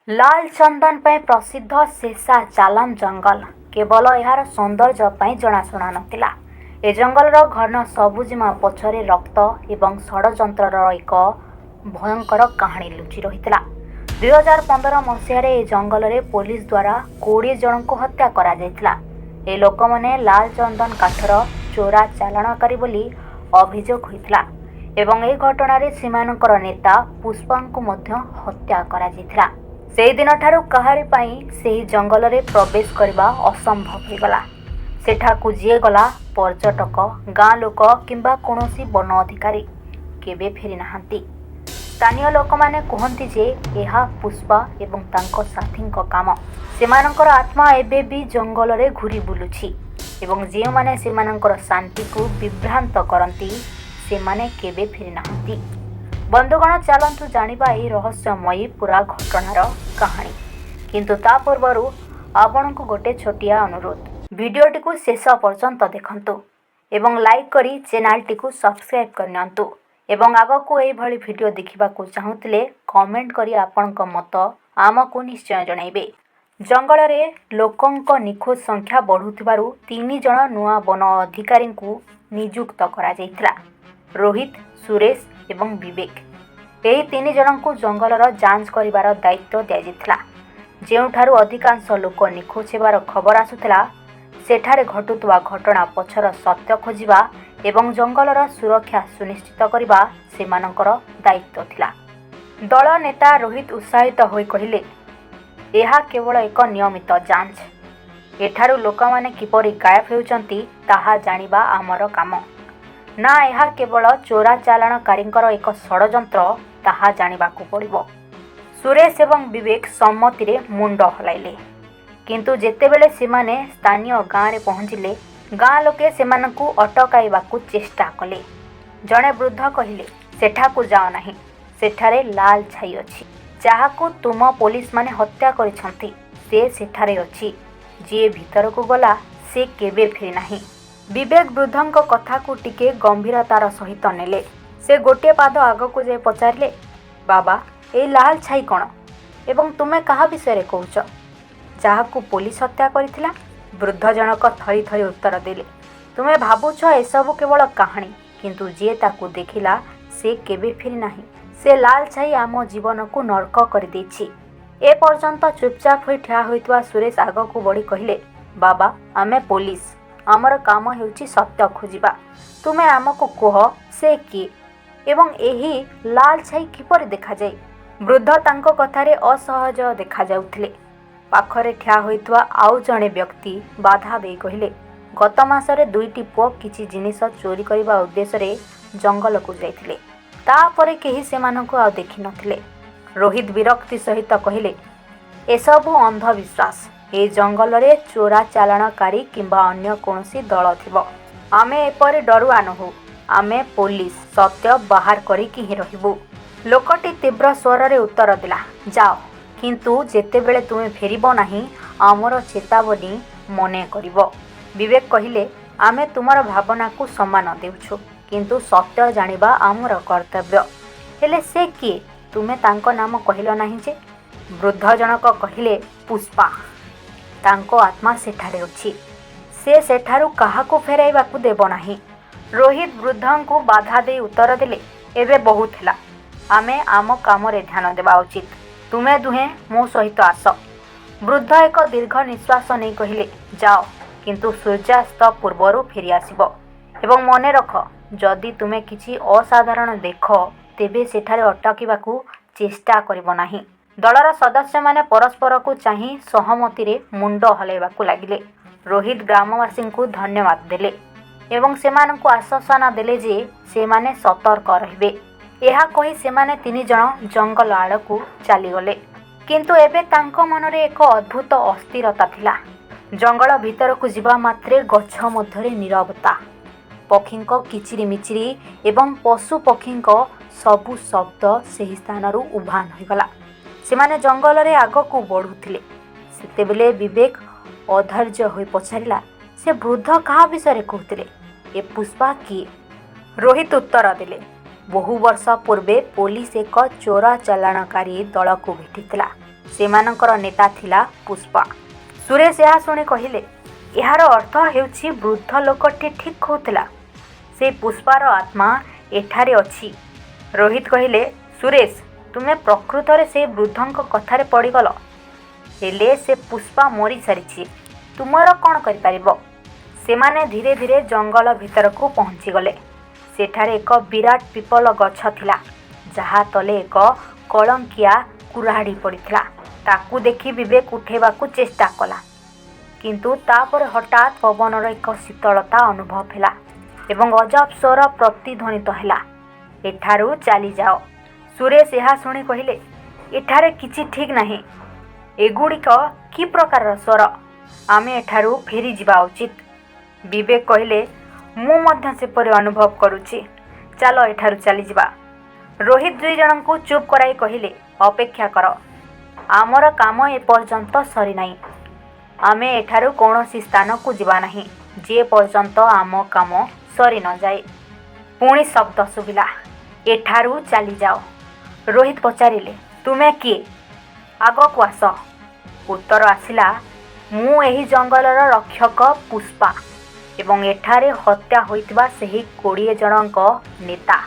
ଲାଲ ଚନ୍ଦନ ପାଇଁ ପ୍ରସିଦ୍ଧ ଶେଷାଚାଲମ ଜଙ୍ଗଲ କେବଳ ଏହାର ସୌନ୍ଦର୍ଯ୍ୟ ପାଇଁ ଜଣାଶୁଣା ନଥିଲା। ଏ ଜଙ୍ଗଲର ଘନ ସବୁଜିମା ପଛରେ ରକ୍ତ ଏବଂ ଷଡ଼ଯନ୍ତ୍ରର ଏକ ଭୟଙ୍କର କାହାଣୀ ଲୁଚି ରହିଥିଲା। 2015 ମସିହାରେ ଏ ଜଙ୍ଗଲରେ ପୋଲିସ ଦ୍ୱାରା 20 ଜଣଙ୍କୁ ହତ୍ୟା କରାଯାଇଥିଲା। ଏ ଲୋକମାନେ ଲାଲ ଚନ୍ଦନ କାଠର ଚୋରା ଚାଲାଣକାରୀ ବୋଲି ଅଭିଯୋଗ ହୋଇଥିଲା ଏବଂ ଏହି ଘଟଣାରେ ସେମାନଙ୍କର ନେତା ପୁଷ୍ପାଙ୍କୁ ମଧ୍ୟ ହତ୍ୟା କରାଯାଇଥିଲା। ସେହିଦିନଠାରୁ କାହାରି ପାଇଁ ସେହି ଜଙ୍ଗଲରେ ପ୍ରବେଶ କରିବା ଅସମ୍ଭବ ହୋଇଗଲା। ସେଠାକୁ ଯିଏ ଗଲା, ପର୍ଯ୍ୟଟକ, ଗାଁ ଲୋକ କିମ୍ବା କୌଣସି ବନ ଅଧିକାରୀ, କେବେ ଫେରିନାହାନ୍ତି। ସ୍ଥାନୀୟ ଲୋକମାନେ କୁହନ୍ତି ଯେ ଏହା ପୁଷ୍ପା ଏବଂ ତାଙ୍କ ସାଥୀଙ୍କ କାମ। ସେମାନଙ୍କର ଆତ୍ମା ଏବେ ବି ଜଙ୍ଗଲରେ ଘୁରି ବୁଲୁଛି ଏବଂ ଯେଉଁମାନେ ସେମାନଙ୍କର ଶାନ୍ତିକୁ ବିଭ୍ରାନ୍ତ କରନ୍ତି, ସେମାନେ କେବେ ଫେରିନାହାନ୍ତି। ବନ୍ଧୁଗଣ, ଚାଲନ୍ତୁ ଜାଣିବା ଏହି ରହସ୍ୟମୟୀ ପୁରା ଘଟଣାର କାହାଣୀ। କିନ୍ତୁ ତା ପୂର୍ବରୁ ଆପଣଙ୍କୁ ଗୋଟେ ଛୋଟିଆ ଅନୁରୋଧ, ଭିଡ଼ିଓଟିକୁ ଶେଷ ପର୍ଯ୍ୟନ୍ତ ଦେଖନ୍ତୁ ଏବଂ ଲାଇକ୍ କରି ଚ୍ୟାନେଲଟିକୁ ସବସ୍କ୍ରାଇବ୍ କରିନିଅନ୍ତୁ ଏବଂ ଆଗକୁ ଏହିଭଳି ଭିଡ଼ିଓ ଦେଖିବାକୁ ଚାହୁଁଥିଲେ କମେଣ୍ଟ କରି ଆପଣଙ୍କ ମତ ଆମକୁ ନିଶ୍ଚୟ ଜଣାଇବେ। ଜଙ୍ଗଲରେ ଲୋକଙ୍କ ନିଖୋଜ ସଂଖ୍ୟା ବଢ଼ୁଥିବାରୁ ତିନି ଜଣ ନୂଆ ବନ ଅଧିକାରୀଙ୍କୁ ନିଯୁକ୍ତ କରାଯାଇଥିଲା, ରୋହିତ, ସୁରେଶ ଏବଂ ବିବେକ। ଏହି ତିନି ଜଣଙ୍କୁ ଜଙ୍ଗଲର ଯାଞ୍ଚ କରିବାର ଦାୟିତ୍ୱ ଦିଆଯାଇଥିଲା। ଯେଉଁଠାରୁ ଅଧିକାଂଶ ଲୋକ ନିଖୋଜ ହେବାର ଖବର ଆସୁଥିଲା, ସେଠାରେ ଘଟୁଥିବା ଘଟଣା ପଛର ସତ୍ୟ ଖୋଜିବା ଏବଂ ଜଙ୍ଗଲର ସୁରକ୍ଷା ସୁନିଶ୍ଚିତ କରିବା ସେମାନଙ୍କର ଦାୟିତ୍ୱ ଥିଲା। ଦଳ ନେତା ରୋହିତ ଉତ୍ସାହିତ ହୋଇ କହିଲେ, "ଏହା କେବଳ ଏକ ନିୟମିତ ଯାଞ୍ଚ। ଏଠାରୁ ଲୋକମାନେ କିପରି ଗାୟବ ହେଉଛନ୍ତି, ତାହା ଜାଣିବା ଆମର କାମ, ନା ଏହା କେବଳ ଚୋରା ଚାଲାଣକାରୀଙ୍କର ଏକ ଷଡ଼ଯନ୍ତ୍ର, ତାହା ଜାଣିବାକୁ ପଡ଼ିବ।" ସୁରେଶ ଏବଂ ବିବେକ ସମ୍ମତିରେ ମୁଣ୍ଡ ହଲାଇଲେ। କିନ୍ତୁ ଯେତେବେଳେ ସେମାନେ ସ୍ଥାନୀୟ ଗାଁରେ ପହଞ୍ଚିଲେ, ଗାଁ ଲୋକେ ସେମାନଙ୍କୁ ଅଟକାଇବାକୁ ଚେଷ୍ଟା କଲେ। ଜଣେ ବୃଦ୍ଧ କହିଲେ, "ସେଠାକୁ ଯାଅ ନାହିଁ। ସେଠାରେ ଲାଲ ଛାଇ ଅଛି। ଯାହାକୁ ତୁମ ପୋଲିସମାନେ ହତ୍ୟା କରିଛନ୍ତି, ସେ ସେଠାରେ ଅଛି। ଯିଏ ଭିତରକୁ ଗଲା, ସେ କେବେ ଫେରିନାହିଁ।" ବିବେକ ବୃଦ୍ଧଙ୍କ କଥାକୁ ଟିକେ ଗମ୍ଭୀରତାର ସହିତ ନେଲେ। ସେ ଗୋଟିଏ ପାଦ ଆଗକୁ ଯାଇ ପଚାରିଲେ, "ବାବା, ଏଇ ଲାଲ ଛାଇ କ'ଣ ଏବଂ ତୁମେ କାହା ବିଷୟରେ କହୁଛ, ଯାହାକୁ ପୋଲିସ ହତ୍ୟା କରିଥିଲା?" ବୃଦ୍ଧ ଜଣକ ଥରି ଥରି ଉତ୍ତର ଦେଲେ, "ତୁମେ ଭାବୁଛ ଏସବୁ କେବଳ କାହାଣୀ, କିନ୍ତୁ ଯିଏ ତାକୁ ଦେଖିଲା, ସେ କେବେ ଫେରିନାହିଁ। ସେ ଲାଲ ଛାଇ ଆମ ଜୀବନକୁ ନର୍କ କରିଦେଇଛି।" ଏ ପର୍ଯ୍ୟନ୍ତ ଚୁପଚାପ ହୋଇ ଠିଆ ହୋଇଥିବା ସୁରେଶ ଆଗକୁ ବଢ଼ି କହିଲେ, "ବାବା, ଆମେ ପୋଲିସ। ଆମର କାମ ହେଉଛି ସତ୍ୟ ଖୋଜିବା। ତୁମେ ଆମକୁ କୁହ, ସେ କିଏ ଏବଂ ଏହି ଲାଲ ଛାଇ କିପରି ଦେଖାଯାଏ?" ବୃଦ୍ଧ ତାଙ୍କ କଥାରେ ଅସହଜ ଦେଖାଯାଉଥିଲେ। ପାଖରେ ଠିଆ ହୋଇଥିବା ଆଉ ଜଣେ ବ୍ୟକ୍ତି ବାଧା ଦେଇ କହିଲେ, "ଗତ ମାସରେ ଦୁଇଟି ପୁଅ କିଛି ଜିନିଷ ଚୋରି କରିବା ଉଦ୍ଦେଶ୍ୟରେ ଜଙ୍ଗଲକୁ ଯାଇଥିଲେ। ତାପରେ କେହି ସେମାନଙ୍କୁ ଆଉ ଦେଖିନଥିଲେ।" ରୋହିତ ବିରକ୍ତି ସହିତ କହିଲେ, "ଏସବୁ ଅନ୍ଧବିଶ୍ୱାସ। ଏ ଜଙ୍ଗଲରେ ଚୋରା ଚାଲାଣକାରୀ କିମ୍ବା ଅନ୍ୟ କୌଣସି ଦଳ ଥିବ। ଆମେ ଏପରି ଡରୁଆ ନୋହୁ। ଆମେ ପୋଲିସ, ସତ୍ୟ ବାହାର କରିକି ହିଁ ରହିବୁ।" ଲୋକଟି ତୀବ୍ର ସ୍ୱରରେ ଉତ୍ତର ଦେଲା, "ଯାଅ, କିନ୍ତୁ ଯେତେବେଳେ ତୁମେ ଫେରିବ ନାହିଁ, ଆମର ଚେତାବନୀ ମନେ କରିବ।" ବିବେକ କହିଲେ, "ଆମେ ତୁମର ଭାବନାକୁ ସମ୍ମାନ ଦେଉଛୁ, କିନ୍ତୁ ସତ୍ୟ ଜାଣିବା ଆମର କର୍ତ୍ତବ୍ୟ। ହେଲେ ସେ କିଏ? ତୁମେ ତାଙ୍କ ନାମ କହିଲ ନାହିଁ ଯେ?" ବୃଦ୍ଧ ଜଣକ କହିଲେ, "ପୁଷ୍ପା। ତାଙ୍କ ଆତ୍ମା ସେଠାରେ ଅଛି। ସେ ସେଠାରୁ କାହାକୁ ଫେରାଇବାକୁ ଦେବ ନାହିଁ।" ରୋହିତ ବୃଦ୍ଧଙ୍କୁ ବାଧା ଦେଇ ଉତ୍ତର ଦେଲେ, "ଏବେ ବହୁତ ହେଲା। ଆମେ ଆମ କାମରେ ଧ୍ୟାନ ଦେବା ଉଚିତ। ତୁମେ ଦୁହେଁ ମୋ ସହିତ ଆସ।" ବୃଦ୍ଧ ଏକ ଦୀର୍ଘ ନିଶ୍ୱାସ ନେଇ କହିଲେ, "ଯାଅ, କିନ୍ତୁ ସୂର୍ଯ୍ୟାସ୍ତ ପୂର୍ବରୁ ଫେରିଆସିବ ଏବଂ ମନେ ରଖ, ଯଦି ତୁମେ କିଛି ଅସାଧାରଣ ଦେଖ, ତେବେ ସେଠାରେ ଅଟକିବାକୁ ଚେଷ୍ଟା କରିବ ନାହିଁ।" ଦଳର ସଦସ୍ୟମାନେ ପରସ୍ପରକୁ ଚାହିଁ ସହମତିରେ ମୁଣ୍ଡ ହଲାଇବାକୁ ଲାଗିଲେ। ରୋହିତ ଗ୍ରାମବାସୀଙ୍କୁ ଧନ୍ୟବାଦ ଦେଲେ ଏବଂ ସେମାନଙ୍କୁ ଆଶ୍ୱାସନା ଦେଲେ ଯେ ସେମାନେ ସତର୍କ ରହିବେ। ଏହା କହି ସେମାନେ ତିନି ଜଣ ଜଙ୍ଗଲ ଆଡ଼କୁ ଚାଲିଗଲେ। କିନ୍ତୁ ଏବେ ତାଙ୍କ ମନରେ ଏକ ଅଦ୍ଭୁତ ଅସ୍ଥିରତା ଥିଲା। ଜଙ୍ଗଲ ଭିତରକୁ ଯିବା ମାତ୍ରେ ଗଛ ମଧ୍ୟରେ ନୀରବତା, ପକ୍ଷୀଙ୍କ କିଚିରିମିଚିରି ଏବଂ ପଶୁପକ୍ଷୀଙ୍କ ସବୁ ଶବ୍ଦ ସେହି ସ୍ଥାନରୁ ଉଭାନ ହୋଇଗଲା। ସେମାନେ ଜଙ୍ଗଲରେ ଆଗକୁ ବଢ଼ୁଥିଲେ। ସେତେବେଳେ ବିବେକ ଅଧୈର୍ଯ୍ୟ ହୋଇ ପଚାରିଲା, "ସେ ବୃଦ୍ଧ କାହା ବିଷୟରେ କହୁଥିଲେ? ଏ ପୁଷ୍ପା କିଏ?" ରୋହିତ ଉତ୍ତର ଦେଲେ, "ବହୁ ବର୍ଷ ପୂର୍ବେ ପୋଲିସ ଏକ ଚୋରା ଚାଲାଣକାରୀ ଦଳକୁ ଭେଟିଥିଲା। ସେମାନଙ୍କର ନେତା ଥିଲା ପୁଷ୍ପା। ସୁରେଶ ଏହା ଶୁଣି କହିଲେ, ଏହାର ଅର୍ଥ ହେଉଛି ବୃଦ୍ଧ ଲୋକଟି ଠିକ୍ କହୁଥିଲା। ସେହି ପୁଷ୍ପାର ଆତ୍ମା ଏଠାରେ ଅଛି। ରୋହିତ କହିଲେ, ସୁରେଶ, ତୁମେ ପ୍ରକୃତରେ ସେହି ବୃଦ୍ଧଙ୍କ କଥାରେ ପଡ଼ିଗଲ। ହେଲେ ସେ ପୁଷ୍ପା ମରିସାରିଛି। ତୁମର କ'ଣ କରିପାରିବ? ସେମାନେ ଧୀରେ ଧୀରେ ଜଙ୍ଗଲ ଭିତରକୁ ପହଞ୍ଚିଗଲେ। ସେଠାରେ ଏକ ବିରାଟ ପିପଲ ଗଛ ଥିଲା, ଯାହା ତଳେ ଏକ କଳଙ୍କିଆ କୁରାଢ଼ି ପଡ଼ିଥିଲା। ତାକୁ ଦେଖି ବିବେକ ଉଠେଇବାକୁ ଚେଷ୍ଟା କଲା। କିନ୍ତୁ ତା'ପରେ ହଠାତ୍ ପବନର ଏକ ଶୀତଳତା ଅନୁଭବ ହେଲା ଏବଂ ଅଜବ ସ୍ୱର ପ୍ରତିଧ୍ୱନିତ ହେଲା, ଏଠାରୁ ଚାଲିଯାଅ। ସୁରେଶ ଏହା ଶୁଣି କହିଲେ, ଏଠାରେ କିଛି ଠିକ୍ ନାହିଁ। ଏଗୁଡ଼ିକ କି ପ୍ରକାରର ସ୍ୱର? ଆମେ ଏଠାରୁ ଫେରିଯିବା ଉଚିତ। ବିବେକ କହିଲେ, ମୁଁ ମଧ୍ୟ ସେପରି ଅନୁଭବ କରୁଛି। ଚାଲ ଏଠାରୁ ଚାଲିଯିବା। ରୋହିତ ଦୁଇଜଣଙ୍କୁ ଚୁପ୍ କରାଇ କହିଲେ, ଅପେକ୍ଷା କର। ଆମର କାମ ଏପର୍ଯ୍ୟନ୍ତ ସରିନାହିଁ। ଆମେ ଏଠାରୁ କୌଣସି ସ୍ଥାନକୁ ଯିବା ନାହିଁ, ଯେ ପର୍ଯ୍ୟନ୍ତ ଆମ କାମ ସରି ନ ଯାଏ। ପୁଣି ଶବ୍ଦ ଶୁଭିଲା, ଏଠାରୁ ଚାଲିଯାଅ। ରୋହିତ ପଚାରିଲେ, ତୁମେ କିଏ? ଆଗକୁ ଆସ। ଉତ୍ତର ଆସିଲା, ମୁଁ ଏହି ଜଙ୍ଗଲର ରକ୍ଷକ ପୁଷ୍ପା ଏବଂ ଏଠାରେ ହତ୍ୟା ହୋଇଥିବା ସେହି 20 ଜଣଙ୍କ ନେତା।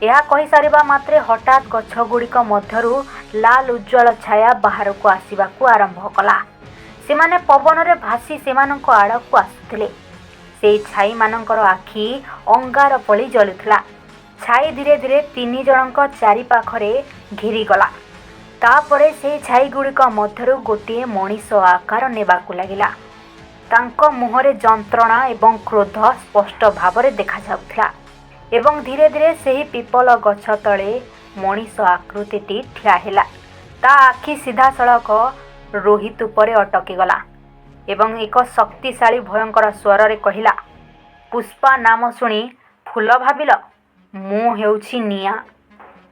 ଏହା କହିସାରିବା ମାତ୍ରେ ହଠାତ୍ ଗଛଗୁଡ଼ିକ ମଧ୍ୟରୁ ଲାଲ ଉଜ୍ଜ୍ୱଳ ଛାୟା ବାହାରକୁ ଆସିବାକୁ ଆରମ୍ଭ କଲା। ସେମାନେ ପବନରେ ଭାସି ସେମାନଙ୍କ ଆଡ଼କୁ ଆସୁଥିଲେ। ସେହି ଛାଇମାନଙ୍କର ଆଖି ଅଙ୍ଗାର ଭଳି ଜଳୁଥିଲା। ଛାଇ ଧୀରେ ଧୀରେ ତିନି ଜଣଙ୍କ ଚାରିପାଖରେ ଘେରିଗଲା। ତା'ପରେ ସେହି ଛାଇଗୁଡ଼ିକ ମଧ୍ୟରୁ ଗୋଟିଏ ମଣିଷ ଆକାର ନେବାକୁ ଲାଗିଲା। ତାଙ୍କ ମୁହଁରେ ଯନ୍ତ୍ରଣା ଏବଂ କ୍ରୋଧ ସ୍ପଷ୍ଟ ଭାବରେ ଦେଖାଯାଉଥିଲା ଏବଂ ଧୀରେ ଧୀରେ ସେହି ପିପଲ ଗଛ ତଳେ ମଣିଷ ଆକୃତିଟି ଠିଆ ହେଲା। ତା ଆଖି ସିଧାସଳଖ ରୋହିତ ଉପରେ ଅଟକିଗଲା ଏବଂ ଏକ ଶକ୍ତିଶାଳୀ ଭୟଙ୍କର ସ୍ୱରରେ କହିଲା, ପୁଷ୍ପା ନାମ ଶୁଣି ଫୁଲ ଭାବିଲ? ମୁଁ ହେଉଛି ନିଆଁ।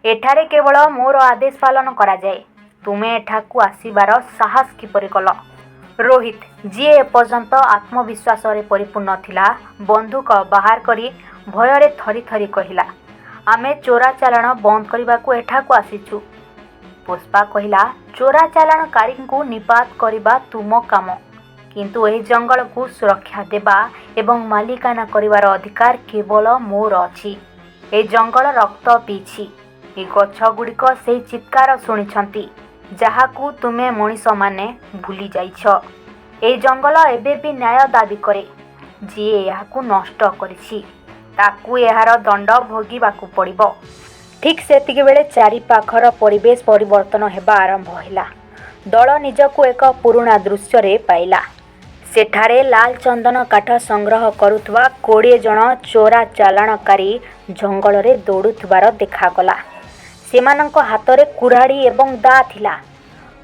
ଏଠାରେ କେବଳ ମୋର ଆଦେଶ ପାଳନ କରାଯାଏ। ତୁମେ ଏଠାକୁ ଆସିବାର ସାହସ କିପରି କଲ? ରୋହିତ, ଯିଏ ଏପର୍ଯ୍ୟନ୍ତ ଆତ୍ମବିଶ୍ୱାସରେ ପରିପୂର୍ଣ୍ଣ ଥିଲା, ବନ୍ଧୁକ ବାହାର କରି ଭୟରେ ଥରି ଥରି କହିଲା, ଆମେ ଚୋରା ଚାଲାଣ ବନ୍ଦ କରିବାକୁ ଏଠାକୁ ଆସିଛୁ। ପୁଷ୍ପା କହିଲା, ଚୋରା ଚାଲାଣକାରୀଙ୍କୁ ନିପାତ କରିବା ତୁମ କାମ, କିନ୍ତୁ ଏହି ଜଙ୍ଗଲକୁ ସୁରକ୍ଷା ଦେବା ଏବଂ ମାଲିକାନା କରିବାର ଅଧିକାର କେବଳ ମୋର ଅଛି। ଏ ଜଙ୍ଗଲ ରକ୍ତ ପିଇଛି। ଏ ଗଛଗୁଡ଼ିକ ସେହି ଚିତ୍କାର ଶୁଣିଛନ୍ତି, ଯାହାକୁ ତୁମେ ମଣିଷମାନେ ଭୁଲି ଯାଇଛ। ଏହି ଜଙ୍ଗଲ ଏବେ ବି ନ୍ୟାୟ ଦାବି କରେ। ଯିଏ ଏହାକୁ ନଷ୍ଟ କରିଛି, ତାକୁ ଏହାର ଦଣ୍ଡ ଭୋଗିବାକୁ ପଡ଼ିବ। ଠିକ୍ ସେତିକିବେଳେ ଚାରିପାଖର ପରିବେଶ ପରିବର୍ତ୍ତନ ହେବା ଆରମ୍ଭ ହେଲା। ଦଳ ନିଜକୁ ଏକ ପୁରୁଣା ଦୃଶ୍ୟରେ ପାଇଲା। ସେଠାରେ ଲାଲ ଚନ୍ଦନ କାଠ ସଂଗ୍ରହ କରୁଥିବା 20 ଜଣ ଚୋରା ଚାଲାଣକାରୀ ଜଙ୍ଗଲରେ ଦୌଡ଼ୁଥିବାର ଦେଖାଗଲା। ସେମାନଙ୍କ ହାତରେ କୁରାଢ଼ି ଏବଂ ଦାଆ ଥିଲା।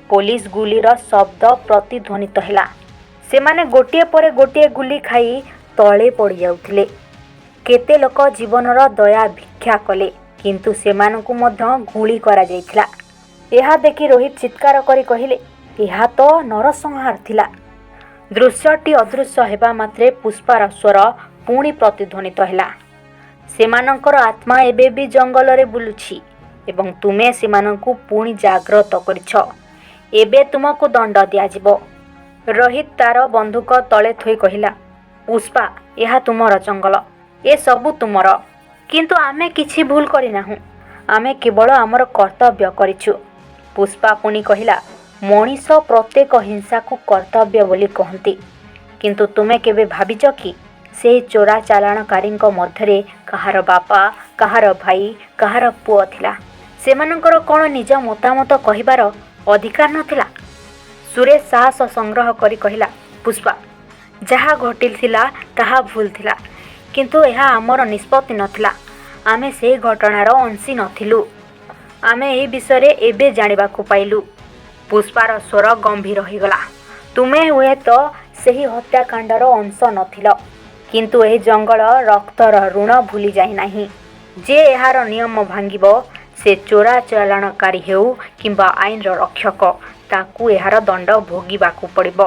ପୋଲିସ ଗୁଳିର ଶବ୍ଦ ପ୍ରତିଧ୍ୱନିତ ହେଲା। ସେମାନେ ଗୋଟିଏ ପରେ ଗୋଟିଏ ଗୁଳି ଖାଇ ତଳେ ପଡ଼ିଯାଉଥିଲେ। କେତେ ଲୋକ ଜୀବନର ଦୟା ଭିକ୍ଷା କଲେ, କିନ୍ତୁ ସେମାନଙ୍କୁ ମଧ୍ୟ ଗୁଳି କରାଯାଇଥିଲା। ଏହା ଦେଖି ରୋହିତ ଚିତ୍କାର କରି କହିଲେ, ଏହା ତ ନରସଂହାର ଥିଲା। ଦୃଶ୍ୟଟି ଅଦୃଶ୍ୟ ହେବା ମାତ୍ରେ ପୁଷ୍ପାର ସ୍ୱର ପୁଣି ପ୍ରତିଧ୍ୱନିତ ହେଲା, ସେମାନଙ୍କର ଆତ୍ମା ଏବେ ବି ଜଙ୍ଗଲରେ ବୁଲୁଛି ଏବଂ ତୁମେ ସେମାନଙ୍କୁ ପୁଣି ଜାଗ୍ରତ କରିଛ। ଏବେ ତୁମକୁ ଦଣ୍ଡ ଦିଆଯିବ। ରୋହିତ ତାର ବନ୍ଧୁକ ତଳେ ଥୋଇ କହିଲା, ପୁଷ୍ପା, ଏହା ତୁମର ଜଙ୍ଗଲ। ଏସବୁ ତୁମର। କିନ୍ତୁ ଆମେ କିଛି ଭୁଲ କରିନାହୁଁ। ଆମେ କେବଳ ଆମର କର୍ତ୍ତବ୍ୟ କରିଛୁ। ପୁଷ୍ପା ପୁଣି କହିଲା, ମଣିଷ ପ୍ରତ୍ୟେକ ହିଂସାକୁ କର୍ତ୍ତବ୍ୟ ବୋଲି କହନ୍ତି। କିନ୍ତୁ ତୁମେ କେବେ ଭାବିଛ କି ସେହି ଚୋରା ଚାଲାଣକାରୀଙ୍କ ମଧ୍ୟରେ କାହାର ବାପା, କାହାର ଭାଇ, କାହାର ପୁଅ ଥିଲା? ସେମାନଙ୍କର କ'ଣ ନିଜ ମତାମତ କହିବାର ଅଧିକାର ନଥିଲା? ସୁରେଶ ସାହସ ସଂଗ୍ରହ କରି କହିଲା, ପୁଷ୍ପା, ଯାହା ଘଟିଥିଲା ତାହା ଭୁଲ ଥିଲା। କିନ୍ତୁ ଏହା ଆମର ନିଷ୍ପତ୍ତି ନଥିଲା। ଆମେ ସେହି ଘଟଣାର ଅଂଶୀ ନଥିଲୁ। ଆମେ ଏହି ବିଷୟରେ ଏବେ ଜାଣିବାକୁ ପାଇଲୁ। ପୁଷ୍ପାର ସ୍ୱର ଗମ୍ଭୀର ହୋଇଗଲା। ତୁମେ ହୁଏତ ସେହି ହତ୍ୟାକାଣ୍ଡର ଅଂଶ ନଥିଲ, କିନ୍ତୁ ଏହି ଜଙ୍ଗଲ ରକ୍ତର ଋଣ ଭୁଲି ଯାଇନାହିଁ। ଯେ ଏହାର ନିୟମ ଭାଙ୍ଗିବ, ସେ ଚୋରା ଚାଲାଣକାରୀ ହେଉ କିମ୍ବା ଆଇନର ରକ୍ଷକ, ତାକୁ ଏହାର ଦଣ୍ଡ ଭୋଗିବାକୁ ପଡ଼ିବ।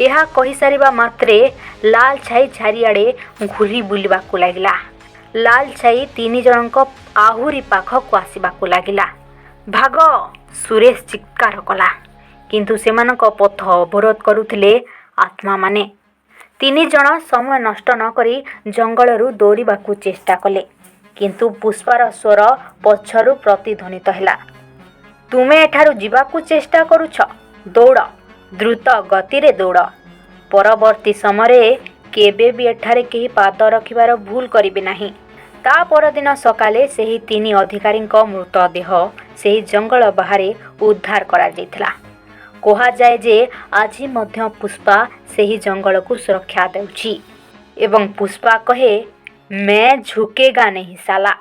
ଏହା କହିସାରିବା ମାତ୍ରେ ଲାଲ ଛାଇ ଚାରିଆଡ଼େ ଘୂରି ବୁଲିବାକୁ ଲାଗିଲା। ଲାଲ ଛାଇ ତିନି ଜଣଙ୍କ ଆହୁରି ପାଖକୁ ଆସିବାକୁ ଲାଗିଲା। ଭାଗ! ସୁରେଶ ଚିତ୍କାର କଲା। କିନ୍ତୁ ସେମାନଙ୍କ ପଥ ଅବରୋଧ କରୁଥିଲେ ଆତ୍ମାମାନେ। ତିନିଜଣ ସମୟ ନଷ୍ଟ ନ କରି ଜଙ୍ଗଲରୁ ଦୌଡ଼ିବାକୁ ଚେଷ୍ଟା କଲେ। କିନ୍ତୁ ପୁଷ୍ପାର ସ୍ୱର ପଛରୁ ପ୍ରତିଧ୍ୱନିତ ହେଲା, ତୁମେ ଏଠାରୁ ଯିବାକୁ ଚେଷ୍ଟା କରୁଛ? ଦୌଡ଼, ଦ୍ରୁତ ଗତିରେ ଦୌଡ଼। ପରବର୍ତ୍ତୀ ସମୟରେ କେବେ ବି ଏଠାରେ କେହି ପାଦ ରଖିବାର ଭୁଲ କରିବେ ନାହିଁ। ତା ପରଦିନ ସକାଳେ ସେହି ତିନି ଅଧିକାରୀଙ୍କ ମୃତଦେହ ସେହି ଜଙ୍ଗଲ ବାହାରେ ଉଦ୍ଧାର କରାଯାଇଥିଲା। କୁହାଯାଏ ଯେ ଆଜି ମଧ୍ୟ ପୁଷ୍ପା ସେହି ଜଙ୍ଗଲକୁ ସୁରକ୍ଷା ଦେଉଛି ଏବଂ ପୁଷ୍ପା କହେ, ମେଁ ଝୁକେଗା ନେହିଁ ସାଲା।